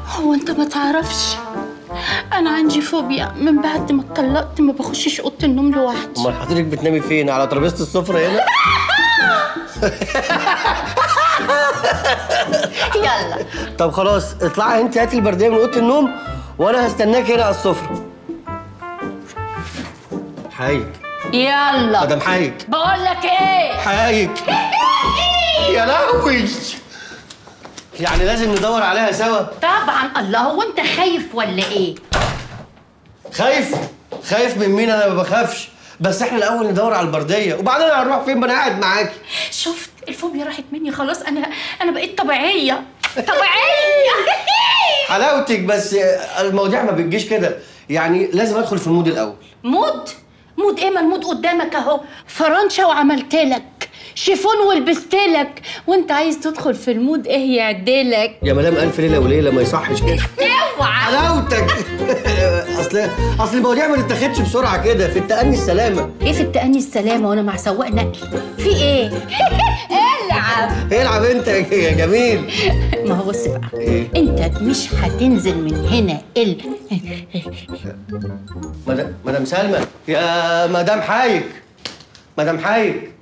هو انت ما تعرفش انا عندي فوبيا من بعد ما اتطلقت، ما بخشش اوضة النوم لوحدي. امال حضرتك بتنامي فين؟ على ترابيزة السفرة هنا؟ يلا. طب خلاص اطلعي انت هاتي البرديه من اوضة النوم وانا هستناك هنا على السفرة. حايك. يلا مدام حايك. بقول لك ايه؟ حايك. يا لهوي، يعني لازم ندور عليها سوا. طبعا. الله، هو انت خايف ولا ايه؟ خايف؟ خايف من مين؟ انا ما بخافش، بس احنا الاول ندور على البرديه وبعدين هنروح فين؟ ما انا قاعد معاكي. شفت الفوبيا راحت مني خلاص، انا بقيت طبيعية طبيعية. حلاوتك، بس المواضيع ما بتجيش كده، يعني لازم ادخل في ال mood الاول. mood؟ mood ايه؟ ما ال mood قدامك اهو، فرنشه وعملت لك شيفون ولبست لك، وانت عايز تدخل في ال mood ايه يعدلك؟ يا مدام الف ليلة وليلة، ما يصحش كده. اوعى. حلاوتك. اصل المواضيع ما تتاخدش بسرعة كده، في التأني السلامة. ايه في التأني السلامة وانا مع سواق نقل؟ في ايه؟ العب. العب انت يا جميل. ما هو بص بقى. إيه؟ انت مش هتنزل من هنا ال مدام سلمى، يا مدام حايك، مدام حايك،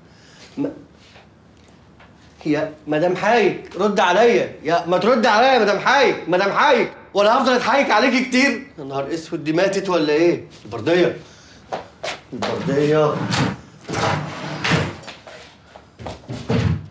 يا مدام حايك رد عليا، يا ما ترد عليا يا مدام حايك، مدام حايك، ولا هفضل اتحايك عليكي كتير؟ يا نهار اسود، دي ماتت ولا ايه؟ البرديه، البرديه.